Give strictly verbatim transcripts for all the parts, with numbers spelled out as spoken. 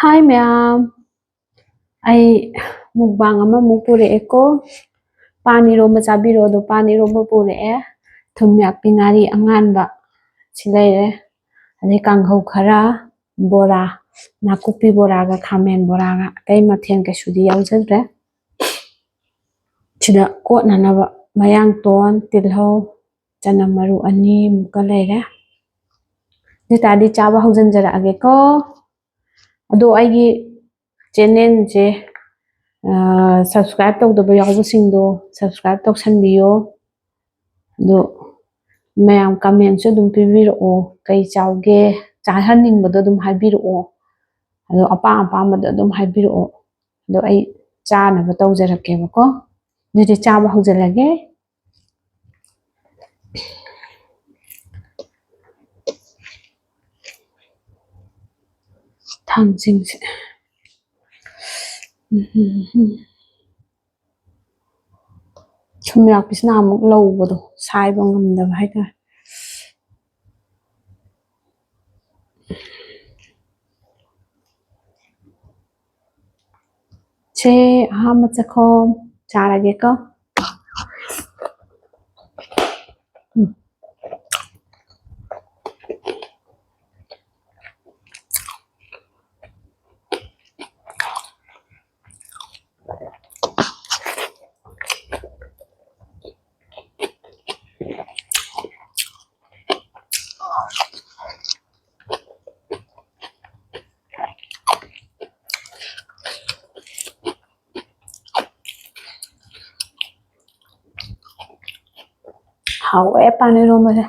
ꯍꯥꯏ ꯃꯌꯥꯝ, ꯑꯩ ꯃꯨꯛꯕꯥꯡ ꯑꯃꯃꯨꯛ ꯄꯨꯔꯛꯑꯦꯀꯣ꯫ ꯄꯥꯟ ꯏꯔꯣꯝꯕ ꯆꯥꯕꯤꯔꯣ꯫ ꯑꯗꯣ ꯄꯥꯟ ꯏꯔꯣꯝꯕ ꯄꯨꯔꯛꯑꯦ, ꯊꯨꯝ ꯌꯥꯛꯄꯤ ꯉꯥꯔꯤ ꯑꯉꯥꯟꯕ ꯁꯤ ꯂꯩꯔꯦ, ꯑꯗꯩ ꯀꯥꯡꯍꯧ ꯈꯔ, ꯕꯣꯔꯥ, ꯅꯥꯀꯨꯞꯄꯤ ꯕꯣꯔꯥꯒ ꯈꯥꯃꯦꯟ ꯕꯣꯔꯥꯒ, ꯑꯇꯩ ꯃꯊꯦꯜ ꯀꯩꯁꯨꯗꯤ ꯌꯥꯎꯖꯗ꯭ꯔꯦ꯫ ꯁꯤꯗ ꯀꯣꯠꯅꯅꯕ ꯃꯌꯥꯡꯇꯣꯟ, ꯇꯤꯜꯍꯧ, ꯆꯅꯝ ꯃꯔꯨ ꯑꯅꯤꯃꯨꯛꯀ ꯂꯩꯔꯦ꯫ ꯑꯗꯨ ꯇꯥꯔꯗꯤ ꯆꯥꯕ ꯍꯧꯖꯤꯟꯖꯔꯛꯑꯒꯦꯀꯣ꯫ ꯑꯗꯣ ꯑꯩꯒꯤ ꯆꯦꯅꯦꯜꯁꯦ ꯁꯕꯁꯀ꯭ꯔꯥꯏꯞ ꯇꯧꯗꯕ ꯌꯥꯎꯕꯁꯤꯡꯗꯣ ꯁꯕꯁꯀ꯭ꯔꯥꯏꯞ ꯇꯧꯁꯟꯕꯤꯌꯣ꯫ ꯑꯗꯣ ꯃꯌꯥꯝ ꯀꯃꯦꯟꯁꯨ ꯑꯗꯨꯝ ꯄꯤꯕꯤꯔꯛꯑꯣ, ꯀꯩ ꯆꯥꯎꯒꯦ, ꯆꯥꯍꯟꯅꯤꯡꯕꯗꯣ ꯑꯗꯨꯝ ꯍꯥꯏꯕꯤꯔꯛꯑꯣ꯫ ꯑꯗꯣ ꯑꯄꯥꯝ ꯑꯄꯥꯝꯕꯗꯣ ꯑꯗꯨꯝ ꯍꯥꯏꯕꯤꯔꯛꯑꯣ꯫ ꯑꯗꯣ ꯑꯩ ꯆꯥꯅꯕ ꯇꯧꯖꯔꯛꯀꯦꯕꯀꯣ꯫ ꯑꯗꯨꯗꯤ ꯆꯥꯕ ꯍꯧꯖꯤꯜꯂꯒꯦ꯫ ꯊꯥꯡꯖꯤꯡꯁꯦ꯫ ꯎꯝ꯫ ꯊꯨꯝ ꯌꯥꯛꯄꯤꯁꯤꯅ ꯑꯃꯨꯛ ꯂꯧꯕꯗꯣ, ꯁꯥꯏꯕ ꯉꯝꯗꯕ ꯍꯥꯏꯇꯥꯔꯦ꯫ ꯁꯦ, ꯑꯍꯥꯟꯕ ꯆꯥꯛꯈꯣꯝ ꯆꯥꯔꯒꯦꯀꯣ꯫ ꯎꯝ꯫ ꯍꯥꯎꯋꯦ ꯄꯥꯟ ꯏꯔꯣꯝꯕꯁꯦ꯫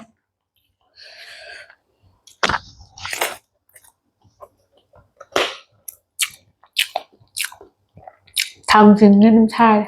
ꯊꯥꯡꯖꯤꯡꯁꯦ ꯑꯗꯨꯝ ꯁꯥꯔꯦ꯫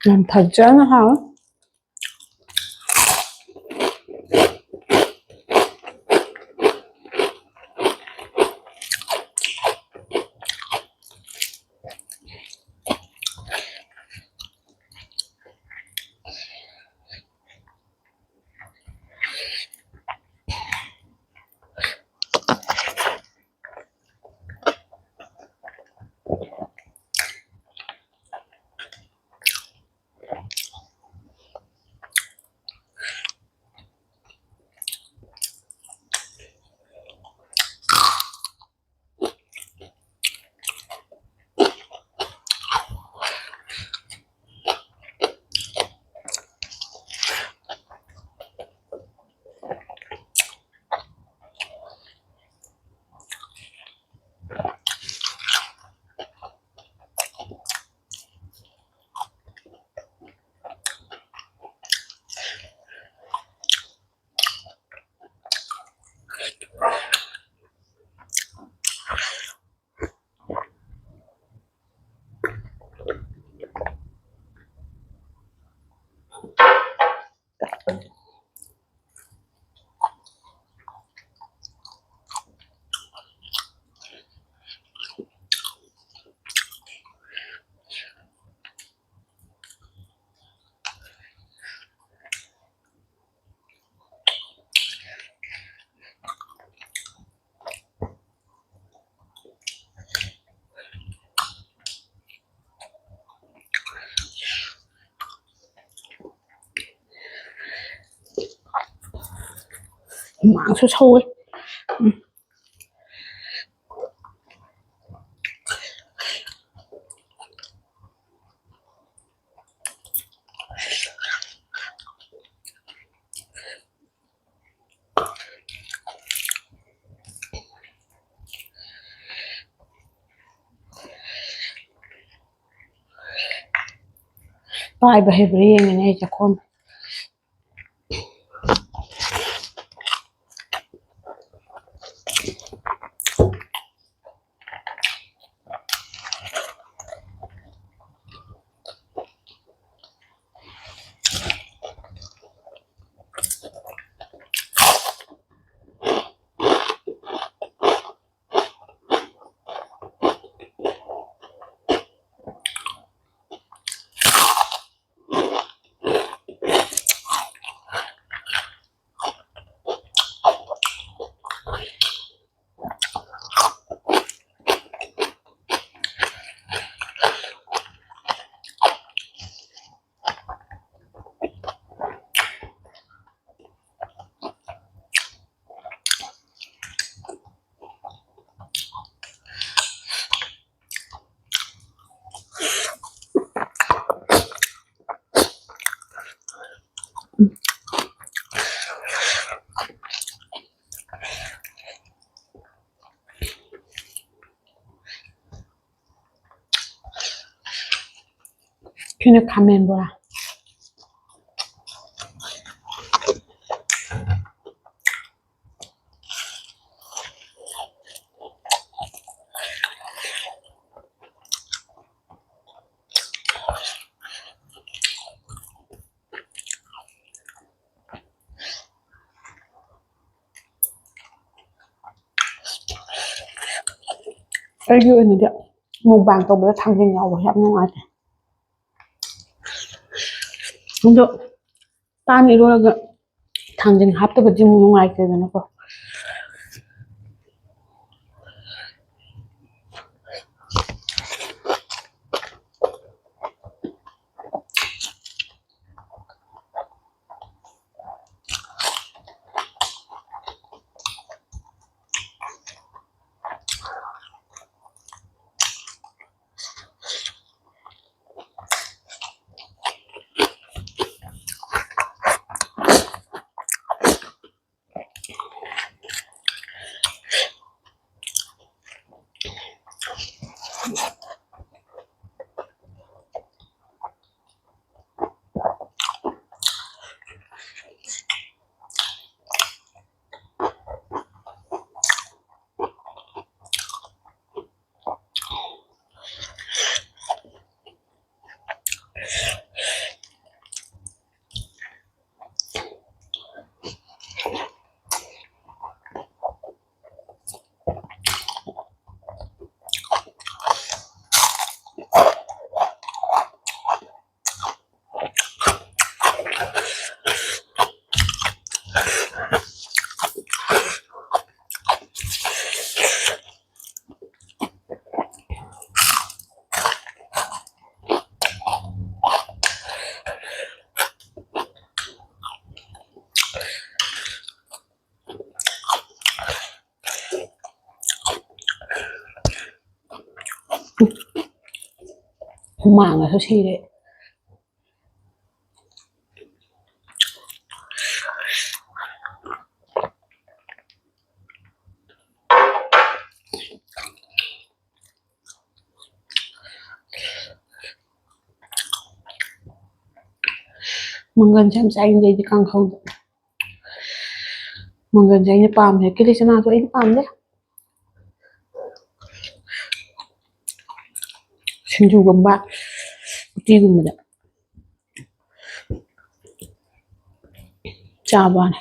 ꯌꯥꯝ ꯐꯖꯅ ꯍꯥꯎꯋꯦ꯫ ꯍꯨꯃꯥꯡꯁꯨ ꯁꯧꯋꯦ꯫ ꯎꯝ꯫ ꯄꯥꯏꯕ ꯍꯩꯕ꯭ꯔꯥ ꯌꯦꯡꯉꯤꯅꯦ ꯑꯩ ꯆꯥꯛꯈꯣꯝ꯫ ꯁꯤꯅ ꯈꯥꯃꯦꯟ ꯕꯣꯔꯥ꯫ ꯑꯩꯒꯤ ꯑꯣꯏꯅꯗꯤ mukbang ꯇꯧꯕꯗ ꯊꯥꯡꯖꯤꯡ ꯌꯥꯎꯕꯁꯦ ꯌꯥꯝ ꯅꯨꯡꯉꯥꯏꯇꯦ꯫ ꯑꯗꯣ ꯄꯥꯟ ꯏꯔꯣꯜꯂꯒ ꯊꯥꯡꯖꯤꯡ ꯍꯥꯞꯇꯕꯗꯤ ꯑꯃꯨꯛ ꯅꯨꯡꯉꯥꯏꯇꯦꯗꯅꯀꯣ꯫ ꯍꯨꯃꯥꯡꯅꯁꯨ ꯁꯤꯔꯦ꯫ ꯃꯪꯒꯟꯁꯦ ꯌꯥꯝ ꯆꯥꯅꯤꯡꯗꯦ ꯑꯩꯗꯤ ꯀꯥꯡꯍꯧꯗ꯫ ꯃꯪꯒꯟꯁꯦ ꯑꯩꯅ ꯄꯥꯝꯗꯦ, ꯀꯤꯂꯤ ꯆꯅꯥꯁꯨ ꯑꯩꯅ ꯄꯥꯝꯗꯦ꯫ ꯁꯤꯡꯖꯨꯒꯨꯝꯕ, ꯎꯇꯤꯒꯨꯝꯕꯗ ꯆꯥꯕ ꯋꯥꯅꯤ꯫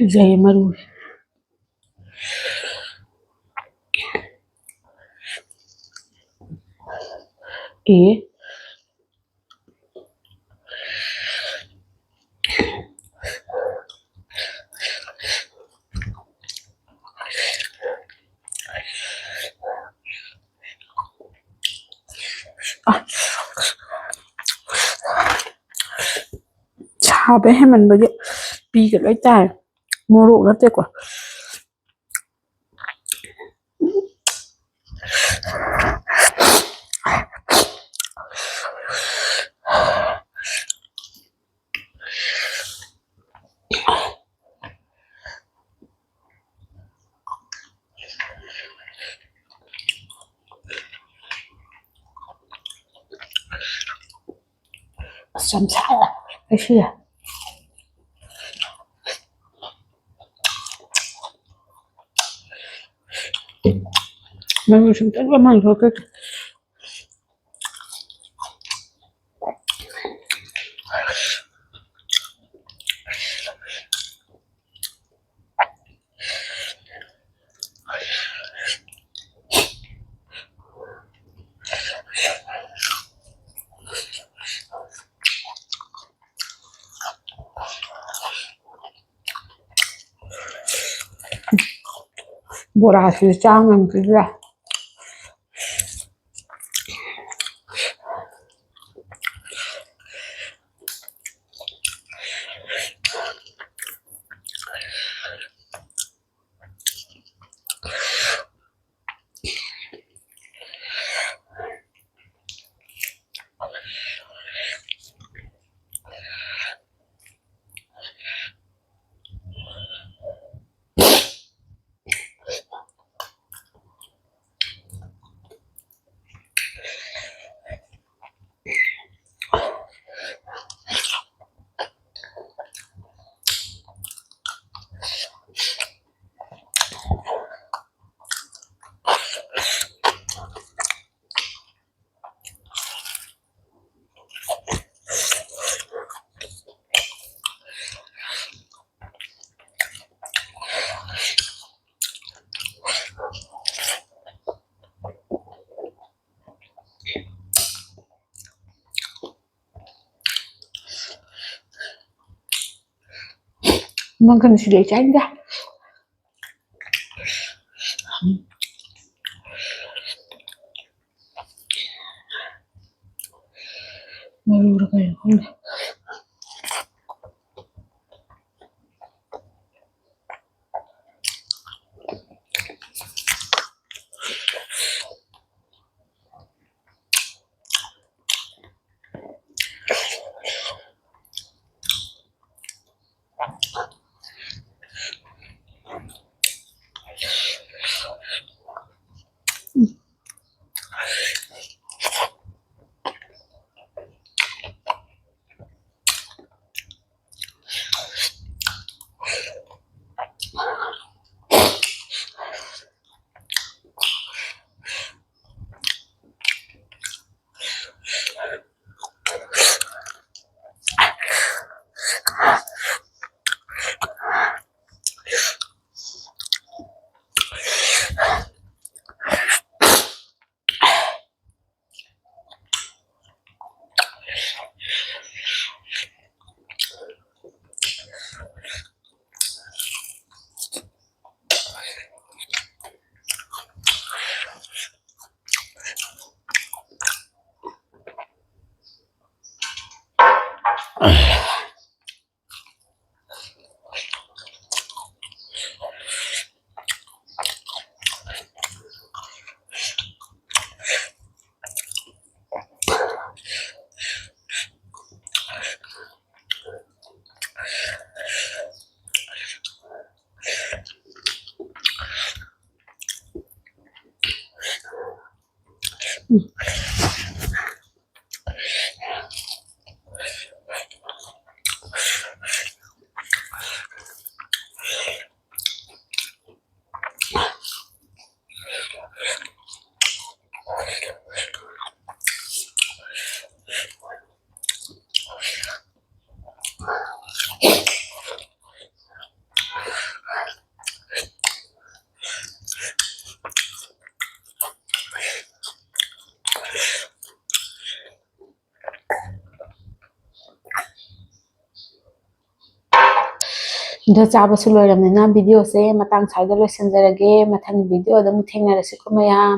ꯐꯖꯩꯌꯦ ꯃꯔꯨꯁꯦ꯫ ꯑꯦ꯫ ꯁꯥꯕ ꯍꯦꯟꯃꯟꯕꯒꯤ ꯄꯤꯒ ꯂꯣꯏ ꯇꯥꯔꯦ꯫ ꯃꯣꯔꯣꯛ ꯅꯠꯇꯦꯀꯣ꯫ ꯑꯁ, ꯌꯥꯝ ꯁꯥꯏ ꯉꯁꯤꯁꯦ꯫ ꯃꯔꯨ ꯁꯨꯝꯇꯪꯒ ꯃꯥꯡꯊꯣꯛꯀꯦ꯫ ꯕꯣꯔꯥꯁꯤꯗꯤ ꯆꯥ ꯉꯝꯈꯤꯗ꯭ꯔꯥ? ꯃꯪꯒꯟ ꯁꯤꯗꯤ ꯑꯩ ꯆꯥꯅꯤꯡꯗꯦ꯫ ꯃꯔꯨꯔ ꯀꯩꯅꯣ ꯈꯪꯗꯦ꯫ ꯑꯗꯣ ꯆꯥꯕꯁꯨ ꯂꯣꯏꯔꯕꯅꯤꯅ videoꯁꯦ ꯃꯇꯥꯡ ꯁ꯭ꯋꯥꯏꯗ ꯂꯣꯏꯁꯤꯟꯖꯔꯒꯦ꯫ ꯃꯊꯪꯒꯤ videoꯗ ꯑꯃꯨꯛ ꯊꯦꯡꯅꯔꯁꯤꯀꯣ ꯃꯌꯥꯝ꯫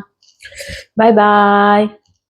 Bye bye꯫